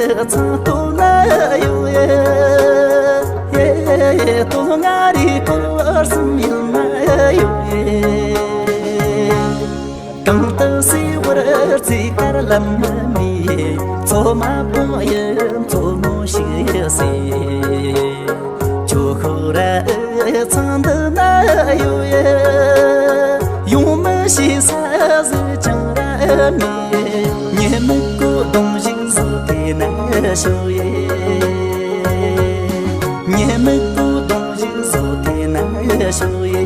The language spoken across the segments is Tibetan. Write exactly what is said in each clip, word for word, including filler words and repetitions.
ཚང་སྟོད་ན་ཡོད་ཡེ། སྟོད་མངའ་རིས་སྐོར་གསུམ་ཡུལ་ན་ཡོད་ཡེ། གང་དུ་སེ་བར་རྩེ་དཀར་ལམ་མེ། མཚོ་མ་པང་ཡི་མཚོ་མོ་ཞིག་ཡི་སེ། ཁྱོད་ཤོ་ར་ཚང་འདི་ན་ཡོད་ཡེ། ཡོང་མི་ཤེས་ས་ཟིག་ཅང་ར་མེད། ཉི་མིག་གོ་གདོང་ཞིག་བཟོ་དེ་ན་ཤོ་ཡེ། ཉི་མིག་གོ་གདོང་ཞིག་བཟོ་དེ་ན་ཤོ་ཡེ།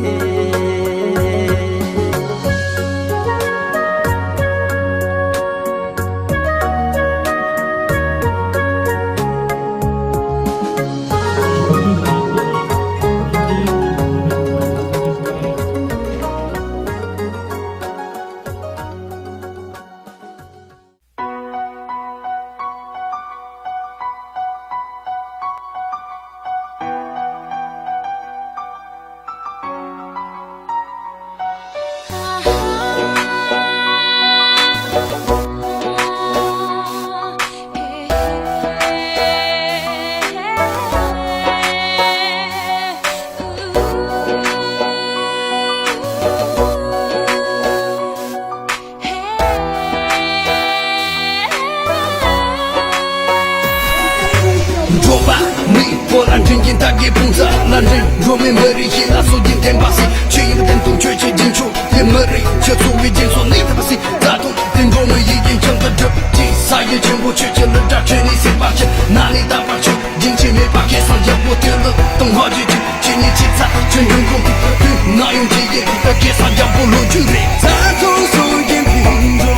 འགྲོ་བ་མིའི་བོད་ལ་འདྲེན་གྱིན་ད་གའི་དཔུང་ཚ་ལ་འདྲེན། འགྲོ་མི་མི་རིགས་ཤིག་ལ་སྲོལ་རྒྱུན་བསྟན་པ་སྲིད། ཆོས་ཡིན་བསྟན་དུ་ཆོས་ཀྱི་རྒྱུན་འཁྱོངས་དེ་མི་རིགས་སྤྱི་ཚོགས་ཀྱི་རྒྱུན་སྲོལ་ལས་ཐུབ་པ་སྲིད། རྩ་དོན་དེ་འགྲོ་མི་ཡི་རྒྱུན་ཆང་དུ་སྒྲུབ་ཀྱིས་ས་ཡི་ཆེན་པོ་ཆོས་ཀྱི་ལུ་སྒྲ་ཆོས་ནི་སྲིད་པ་ཆེ་ན་ནི་དམ་པ་ཆོས་རྒྱུན་ཆད་མེད་པ་གེ་སར་རྒྱལ་པོ་དེ་ལུ་དང་ཧ་ཅི་ཅི་ཆོས་ཉིད་ཆེ་ཚ་ཆོས་འབྱུང་ཁུངས་དེ་དུས་ན་ཡོང་ཆེ་ཡེ་དེ་གེ་སར་རྒྱལ་པོ་ལོ་རྒྱུས་རེད། ས་མཚོ་སོ་ཡིན་ཕིང་འགྲོ་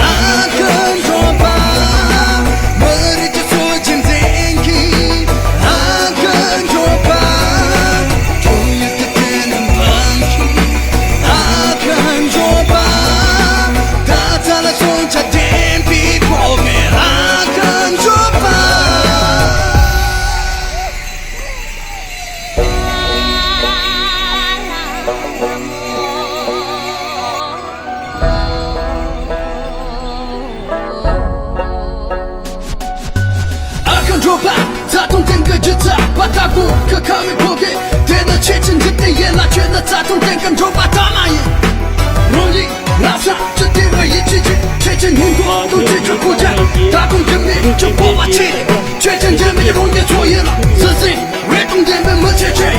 ཨ་ཁུ་འགྲོ་པ་མི་རིགས་ཀྱི་སྲོལ་རྒྱུན་འཛིན་གྱིས་ཨ་ཁུ་འགྲོ་པ། ཨ་ཁུ་འགྲོ་པ། རྩ་དོན་བསྟན་གི་རྒྱུ་ཚ་བ་ད་གོ་ཁ་ཁ་མི་ཕོ་གེ། དེ་ནི་ཆེ་ཆེ་འཇིག་རྟེན་ཡན་ལ་ཆོས་ནི་རྩ་དོན་བསྟན་གི་འགྲོ་པ་ད་མ་ཡིན། རང་ཡིག་ལ་ས་ཅི་དེ་བ་ཡིད་ཆེས་ཆེ་ཆེ་ཆེ་ཉིན་གོ་དུ་ཆེ་ཆེ་ཁོ་ཆ་ད་གོ་རྒྱུ་མེད་ཆེ་པོ་བ་ཆེ་ཆེ་ཆེ་འཇལ་མི་རོང་གི་ཚོ་ཡིན་ལ་སི་སི་རེ་དུང་ལྡན་པའི་མི་ཆེ་ཆེ།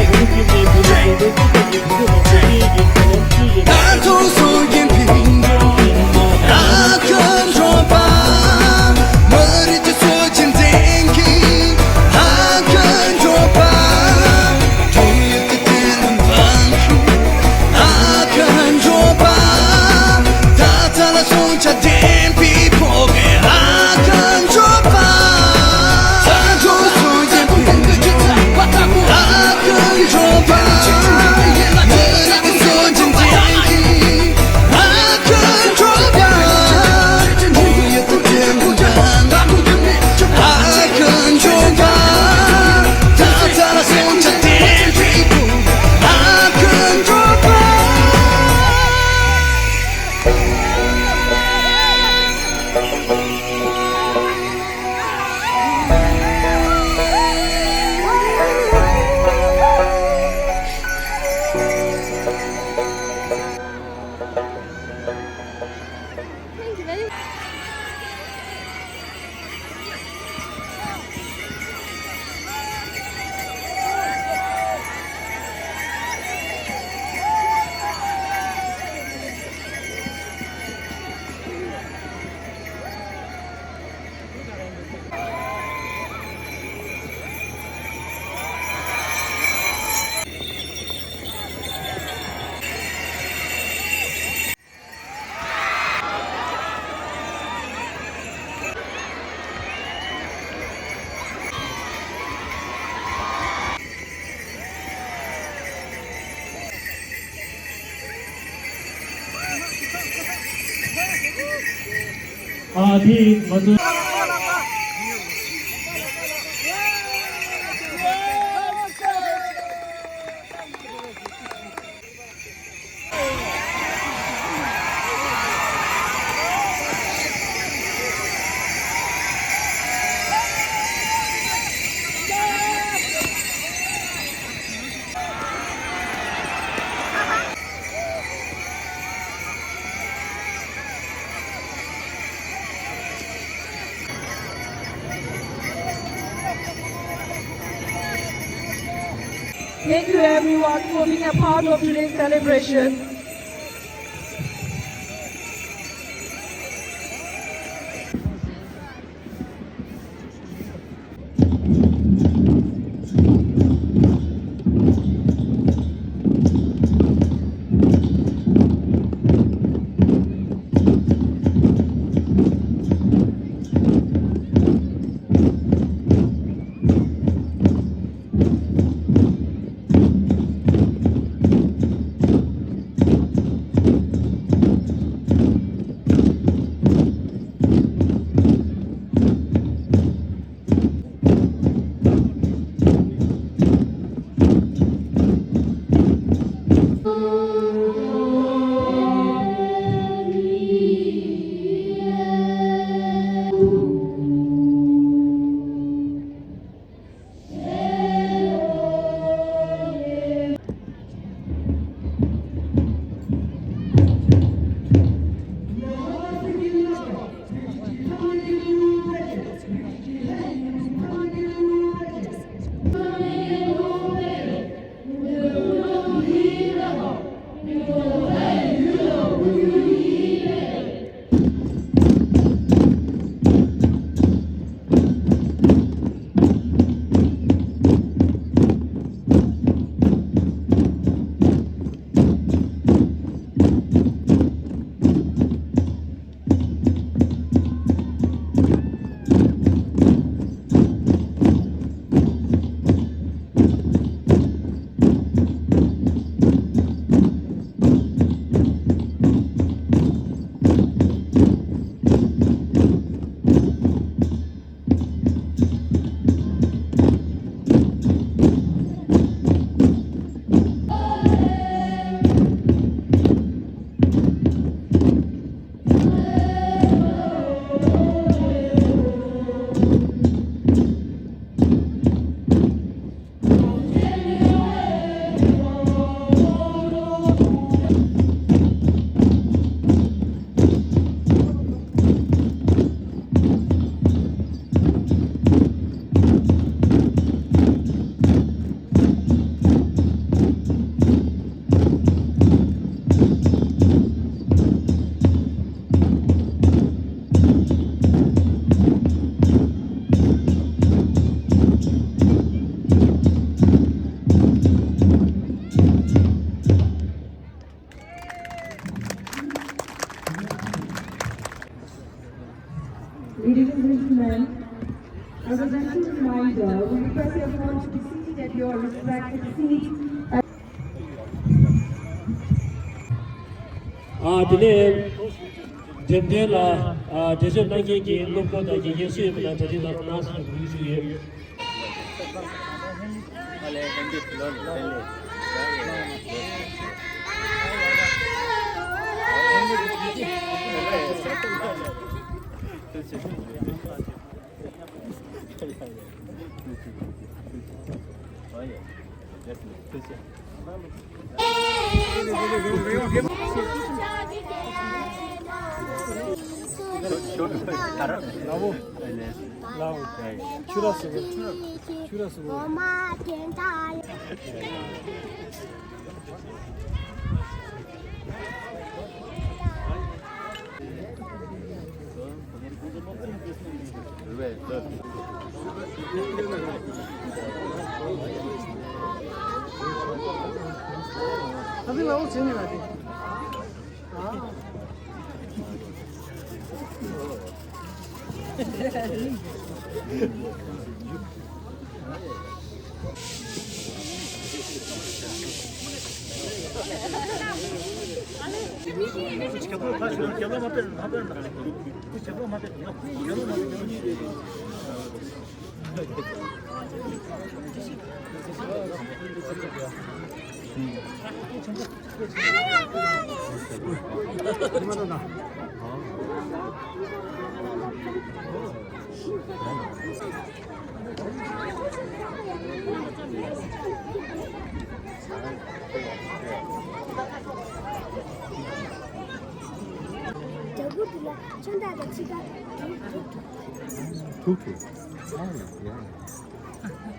ཨ་དེ་ང་ཚོ། Thank you everyone for being a part of today's celebration. Ladies and gentlemen, as a gentle reminder, we request everyone to be seated at your respective seats. ཨ། དེ་ནས་འགྲེམས་སྟོན་ལ་ཨ་འགྲེལ་བརྗོད་གནང་མཁན་གྱི་སློབ་གྲོགས་དང་དགེ་རྒན་སུ་ཡོད་པ་དང་གྲ་སྒྲིག་གནང་རོགས་གནང་ཞེས་འབོད་སྐུལ་ཞུ་གི་ཡོད། འདྲ་པོ་འདི་ལ་ཁྱོད་བདག་གི་ཕྱི་ཁ་དུག་དུག་དུག་ཐུག་ཐུག་ཨ་ཡ་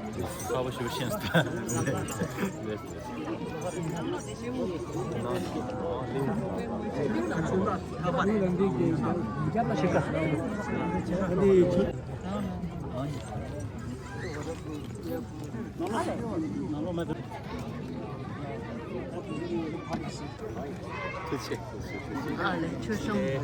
ཡ། ཁ་བ་ཞུ་ཤེས་སྟ། ཐུགས་རྗེ་ཆེ། ཨ་ལེ་ཆོས་སྐྱོང་།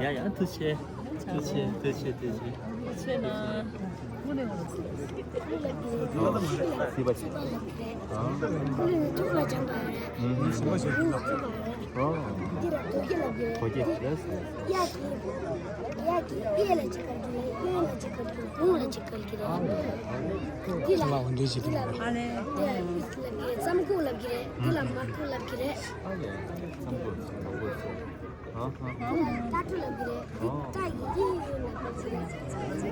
ཡ་ཡ་ཐུགས་རྗེ་ཆེ། ཐུགས་རྗེ་ཆེ། ཐུགས་རྗེ་ཆེ། ཐུགས་རྗེ་ཆེ། ཐུགས་རྗེ་ཆེ། ཨ་ནི་ཐུགས་ལ་སྦྱངས་པ་རེད། ཨ་ནི་ཐུགས་ལ་སྦྱངས་པ་རེད། འདི་ལ་དོ་སྐྱེད་ལབ་ཀྱི་རེད། དོ་སྐྱེད་ལབ་ཀྱི་རེད། གཡག་གི་གཡག་གི་གཡས་ལ་གཅིག་བཀལ་གྱི་རེད། གཡོན་ལ་གཅིག་བཀལ་གྱི་རེད། གདོང་ལ་གཅིག་བཀལ་གྱི་རེད། འདི་ལ་འདི་ལ་ཨ་ནི་ཨ་ལེ་ལབ་ཀྱི་རེད། རྩམ་ཁུག་ལབ་ཀྱི་རེད། འདི་ལ་མར་ཁུག་ལབ་ཀྱི་རེད། ཨ་ལེ་རྩམ་ཁུག་རྩམ་ཁུག་ཨ་ཧ། ད་ཀྲུ་ལབ་ཀྱི་རེད། འདི་ཀྲ་ཡི་ཡི་ཡི་ལབ་ཀྱི་རེད།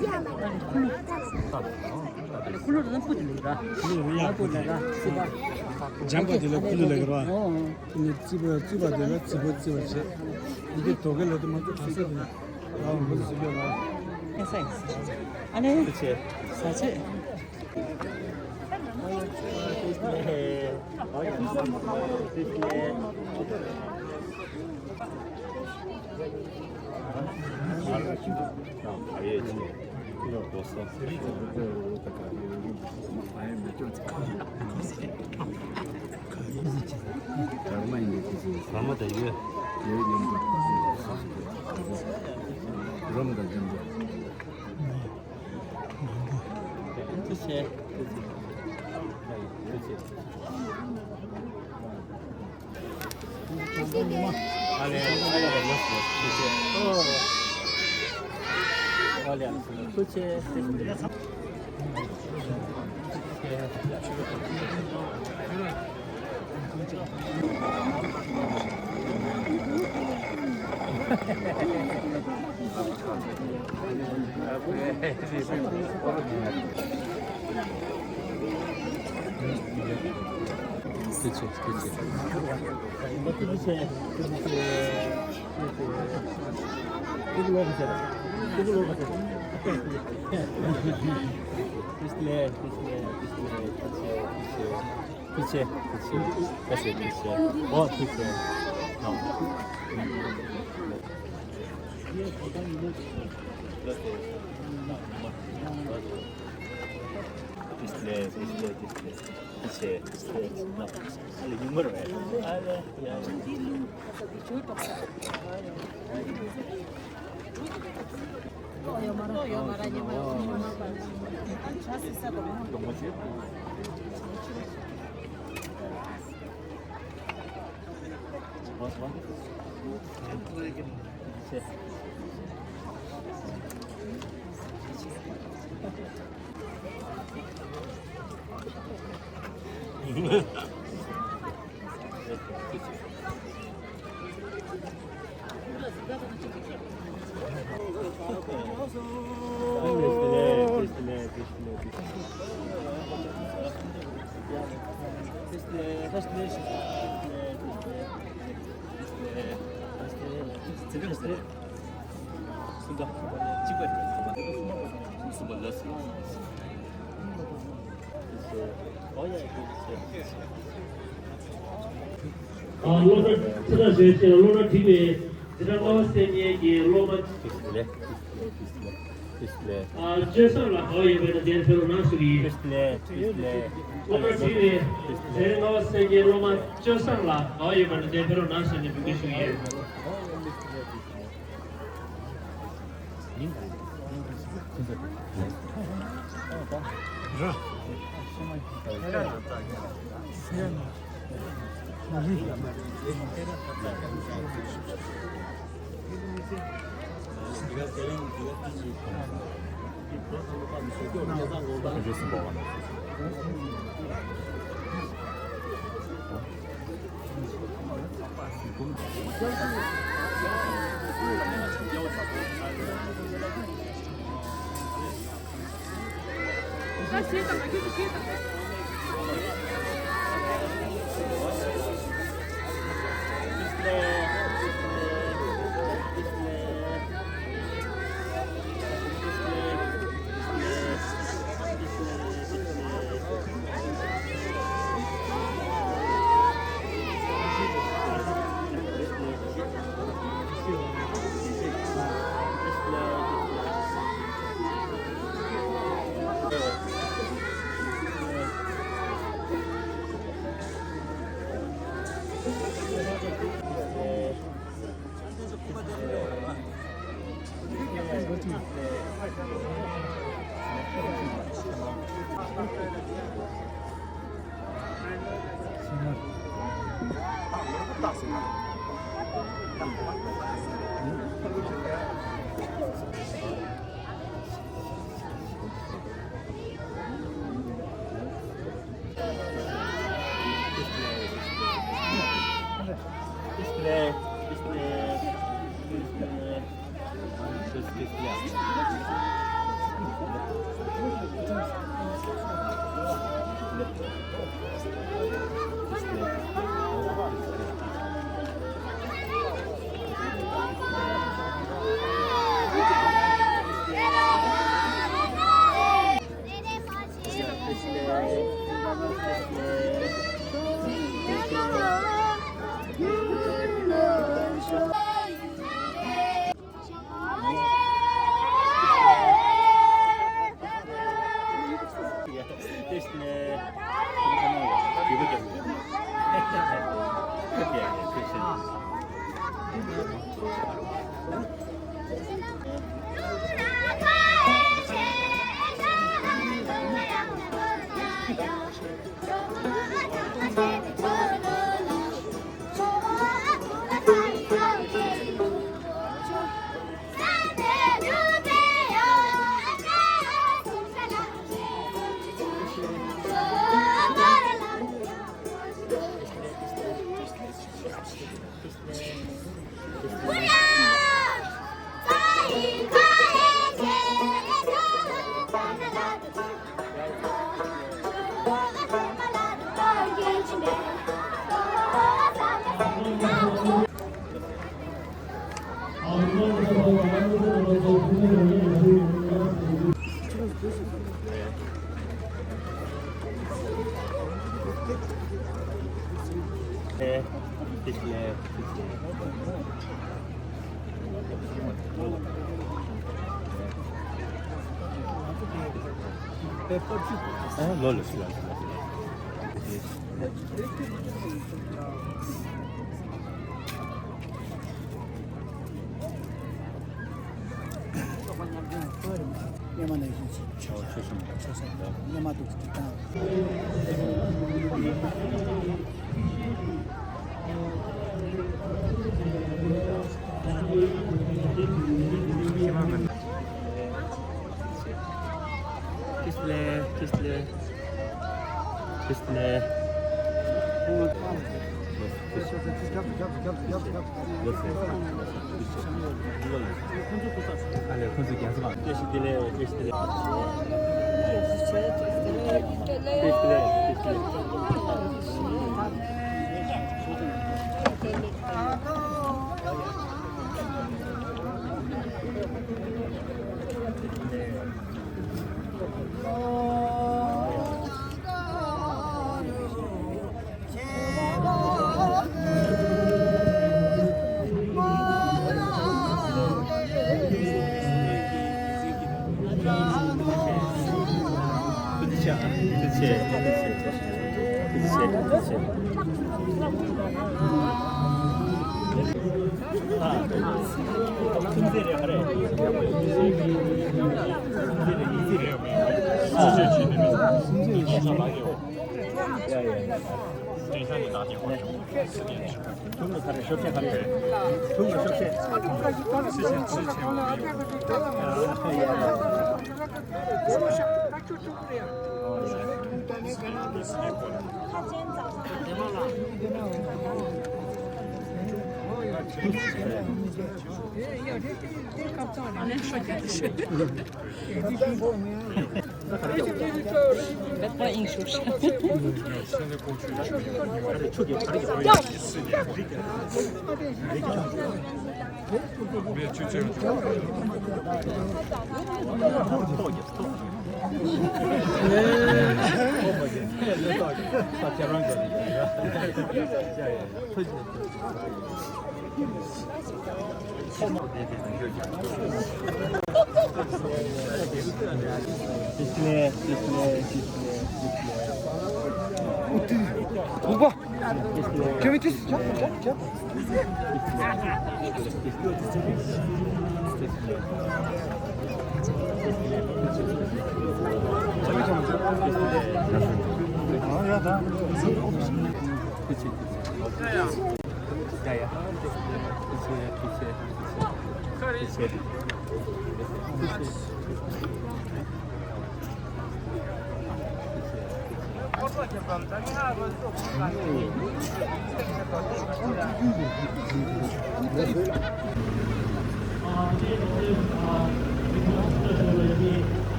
ཡ་ལ་ཀྲ་ལ་ཀྲ་ལ། ཁུ་ལུ་ར་ན་ཁུ་ལུ་ར། ཁུ་ལུ་ར་ཡ་ཁུ་ལུ་ར། སི་པ། ལྗང་པ་དེ་ལ་ཁུ་ལུ་ལབ་ཀྱི་རེད་པ། ཨོ། ཨ་ནི་རྩི་པ་རྩི་པ་དེ་ལ་རྩི་པོ་རྩི་བ་བྱེད། འདི་དོ་གེ་ལ་དེ་མ་གཏོགས་ག་ས་དེ་ལ་འོ་འདི་ཟི་ལ་ར། ཨེ་སའི་ཨ་ནི་ཟ་ཆེ། ཐུགས་རྗེ་ཆེ། ཐུགས་རྗེ་ཆེ། ཐུགས་རྗེ་ཆེ། ཨོ་ཐུགས་རྗེ་ཆེ། ཨོ། ཐུགས་རྗེ་ཆེ། ཐུགས་རྗེ་ཆེ། ཐུགས་རྗེ་ཆེ། ཐུགས་རྗེ་ཆེ། ཐུགས་རྗེ་ཆེ། ཨ་ལེ་ཉུང་མར་བས། ཨ་ལེ་ཡ། ཨ་སློབ་གྲྭ་ཚེ་ཐར་གཞོན་གཤིས་ལ་སློབ་གྲྭ་འགྲིག་པའི་འཛིན་གྲྭ་ལྔ་པ་སེར་ཉལ་གྱི་སློབ་མ། ཨ་སྤྱོད་བཟང་ལགས་ག་པར་ཡོད་པ་ཡིན་ན་གདན་འཕེན་རོགས་གནང་ཞུ་གི་ཡིན། སློབ་གྲྭ་འགྲིག་པའི་འཛིན་གྲྭ་ལྔ་པ་སེར་ཉལ་སློབ་མ་སྤྱོད་བཟང་ལགས་ག་པར་ཡོད་པ་ཡིན་ན་གདན་འཕེན་རོགས་གནང་ཞུ་ནས་འབོད་སྐུལ་ཞུ་གི་ཡོད། སྙེ་མ་ནང་བཞིན་ཞིག་ཆོས་སམ་ཆོས་སམ་སྙེ་མ་འདུག་ཅིག་དང་། Kisle, kisle, kisle.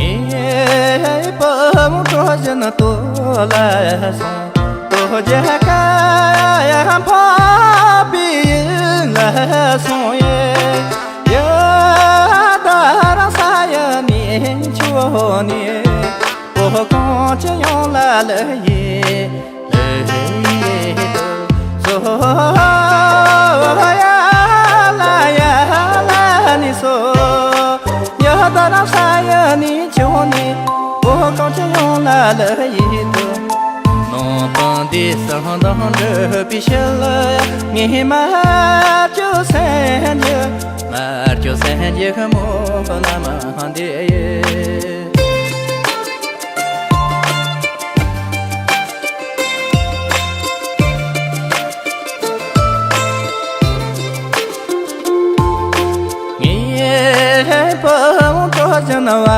ངའི་བུ་མོ་གྲོ་བཞིན་སྟོད་ལ་སོང་། རྡོ་རྗེ་ཀ་ཡང་འཕགས་པའི་ཡུལ་ལ་སོང་ཡེ། ཡ་ད་རང་ས་ཡ་ནི་ཆོ་ནི་བོ་གང་ཅི་ཡོང་ལ་ལ་ཡེ། ངའི་བུ་མོ་གྲོ་བཞིན་བ་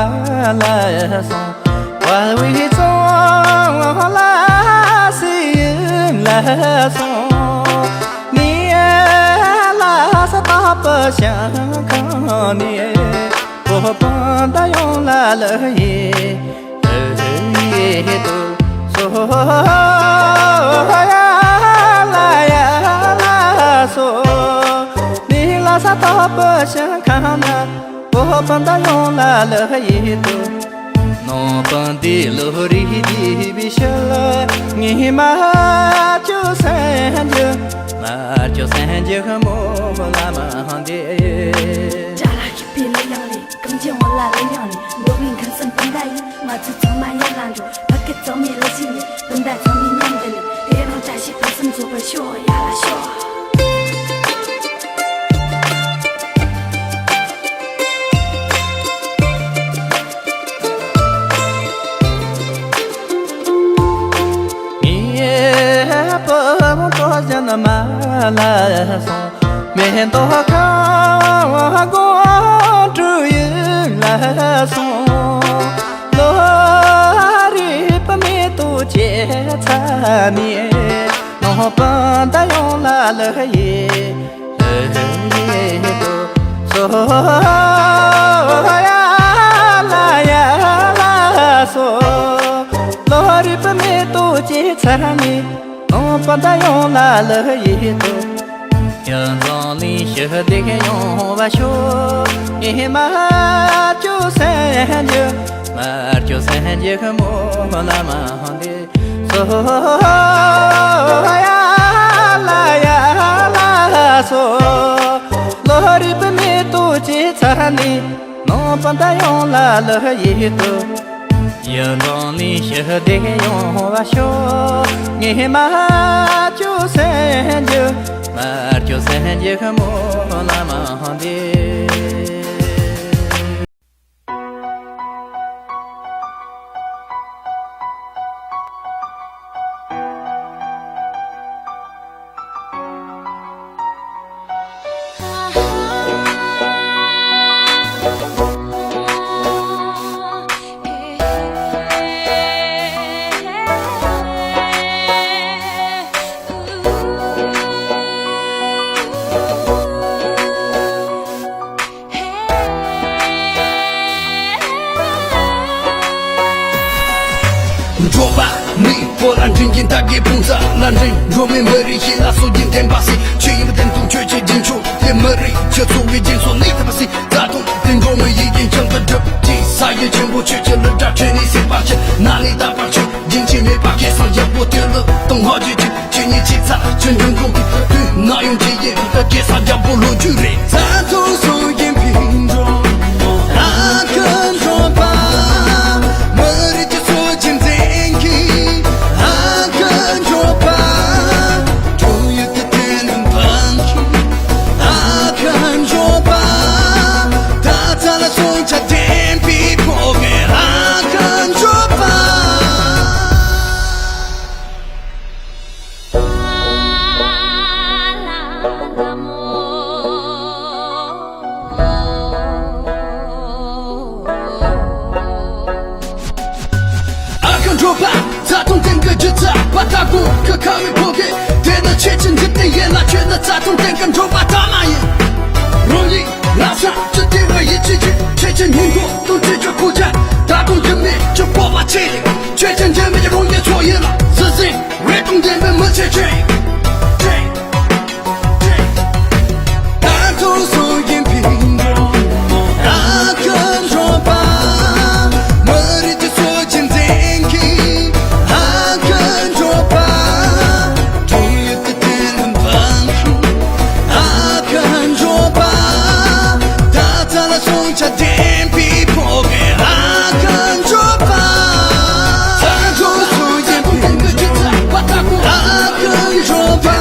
ལ་སོང་། བལ་བའི་ཙོང་ལ་སྲིན་ལ་སོང་། ནི་ལ་ས་ཏག་པ་ཤང་ཁང་ནི་བོ་བོ་ད་ཡོང་ལ་ལ་ཡེ། ཡེ་དུ་སོ་ཡ་ལ་ཡ་ལ་སོ། ནི་ལ་ས་ཏོག་པོ་ཤང་ཁང་ན་བོ་བོ་ད་ཡོང་ལ་ལ་ཡེ་དུ། ནོ་པང་འདི་ལོ་རི་འདི་བི་ཤ་ལ་ངི་མ་ཅོ་སན་ཇ་མ་ཅོ་སན་ཇ་མོ་ལ་མ་འདི། ཅ་ལག་ཤི་པི་ལ་ཡང་ལི། གངས་ཅན་འོ་ལ་ལ་ཡང་ནི། འགྲོ་བའི་མཁན་སེམས་སྤུན་ཟླ་ཡིན། ང་ཚོ་ཚང་མ་ཡར་ལ་འགྲོ། བོད་སྐད་གཙང་མའི་ལས་བྱེད་ནི། སྤུན་ཟླ་ཚང་མའི་མཉམ་དུ་ནི། དེ་རིང་བཀྲ་ཤིས་ཕུན་སུམ་ཚོགས་པར་ཤོག་ཡར་ལ་ཤོག་ངའི་བུ་མོ་གྲོ་བཞིན་མ་ལ་སོང་། མེ་ཏོག་ཁང་དགོང་དྲོ་ཡུལ་ལ་སོང་། ལོ་རེ་བུ་མེ་ཏོག་སྐྱེ་ཚ་ནས། ནོ་པ་ད་ཡོང་ལ་ལ་ཡེ། སོ་ཡ་ལ་ཡ་ལ་སོ། ལོ་རེ་བུ་མེ་ཏོག་སྐྱེ་ཚ་ནས། ནོ་པ་ད་ཡོང་ལ་ལ་ཡེ་དོ། ཡང་འཛམ་གླིང་ཞི་བདེ་ཡོང་བ་ཤོག་ངས་མ་བཅོས་སེམས་རྒྱུད། མ་བཅོས་སེམས་རྒྱུད་མོ་ལ་མ་འདི། སོ་ཡ་ལ་ཡ་ལ་སོ། ལོ་རེ་བུད་མེད་ལྟོ་ཆས་ཚ་ནས། ནང་པ་མཐའ་ཡོང་ལ་ལུ་ཡིད་དུ། ཡུལ་འཛམ་གླིང་ཞི་བདེ་ཡོང་བ་ཤོག་ངས་མ་བཅོས་སེམས་རྒྱུད། མ་བཅོས་སེམས་རྒྱུད་མོ་ལ་མ་འདི། འགྲོ་བ་མི་བོ་ལ་འདྲེན་གྱིན་ད་གའི་དཔུང་རྩ་ལ་འདྲེན། འགྲོ་མི་མི་རིགས་ཤིག་ལ་སྲོལ་རྒྱུན་བསྟན་པ་སྲིད། ཆོས་ཡིན་པ་བསྟན་ཐུབ་ཆོས་ཀྱི་རྒྱུན་འཁྱོངས་དེ་མི་རིགས་ཆོས་ཚོགས་པའི་རྒྱུན་སྲོལ་གནས་ཐུབ་པ་སྲིད། རྩ་དོན་དེ་འགྲོ་མི་ཡིད་ཀྱི་འཆང་དུ་གྲུབ་ཀྱིས་ས་ཡི་ཆེན་པོ་ཆོས་ཀྱི་ལུ་སྒྲ་ཁྲོད་ནས་སྲིད་པ་ཆེ་ན་ནི་ད་བར་ཆོས་རྒྱུན་ཆད་མེད་པ་སྐལ་བཟང་རྒྱལ་པོ་དེ་ལུ་དང་ཧོ་རྒྱུད་ཀྱི་ཆོས་ཉིད་ཆིག་ཚ་ཆོས་འབྱུང་ཁུངས་ཀྱི་དུས་ན་ཡོང་ཅི་ཡིན་ད་སྐལ་བཟང་རྒྱལ་པོ་ལོ་རྒྱུས་རེད། རྩ་དོན་སྲོལ་རྒྱུན་ཕུན་སུམ་ཚོགས་ཨ་ཁུ་འགྲོ་བ་མི་རིགས་ཀྱི་སྲོལ་རྒྱུན་འཛིན་གྱིན་ཨ་ཁུ་འགྲོ་བ། ཁྱོད་ཡུལ་དུ་བསྟན་འཛིན་དང་གིས་ཨ་ཁུ་འགྲོ་བ། ད་ཚ་ལ་སོང་ཆ་ལྡན་པའི་ཕོ་བའི་ཨ་ཁུ་འགྲོ་བ། ཨ་ཁུ་འགྲོ་བ། རྩ་དོན་བསྟན་གྱི་རྒྱུ་རྩ་བ་ལྟ་བུ་གི་ཁ་བའི་ཕོ་གི་དེ་ནི་ཆེས་ཆེར་འཇིག་རྟེན་ཡན་ལ་ཆོས་ནི་རྩ་དོན་བསྟན་གྱི་འགྲོ་བ་ལྟ་མ་ཡིན། རང་ཡིན་ལ་ས་ཅི་དེ་བ་ཡིད་ཆེས་ཀྱི་ཆེས་ཆེར་སྙིང་པོ་དང་ཆེས་ཆེར་ཁུར་ཆ་ད་དུང་རྒྱུ་མེད་ཀྱི་སྤོབས་པ་ཆེ་ཡིན། ཆོས་ཅན་འཇལ་མེད་རང་ཉིད་ཚོགས་ཡིན་ལ་ཟི་ཟི་རེ་དང་ལྡན་པའི་མི་ཆེ་ཆེ་ཡིན། ད་དུང་སྲོལ་རྒྱུན་ཕུན་སུམ་ཚོགས་ཨ་ཁུ་འགྲོ་བ། མི་རིགས་ཀྱི་སྲོལ་རྒྱུན་འཛིན་གྱིན་ཨ་ཁུ་འགྲོ་བ། ཁྱོད་ཡུལ་དུ་བསྟན་འཛིན་དང་གིས་ཨ་ཁུ་འགྲོ་བ། ད་ཚ་ལ་སོང་ཆ་ལྡན་པའི་ཕོ་བའི་ཨ་ཁུ་འགྲོ་བ། ད་དུང་སྲོལ་རྒྱུན་ཕུན་སུམ་ཚོགས་ཨ་ཁུ་འགྲོ་བ།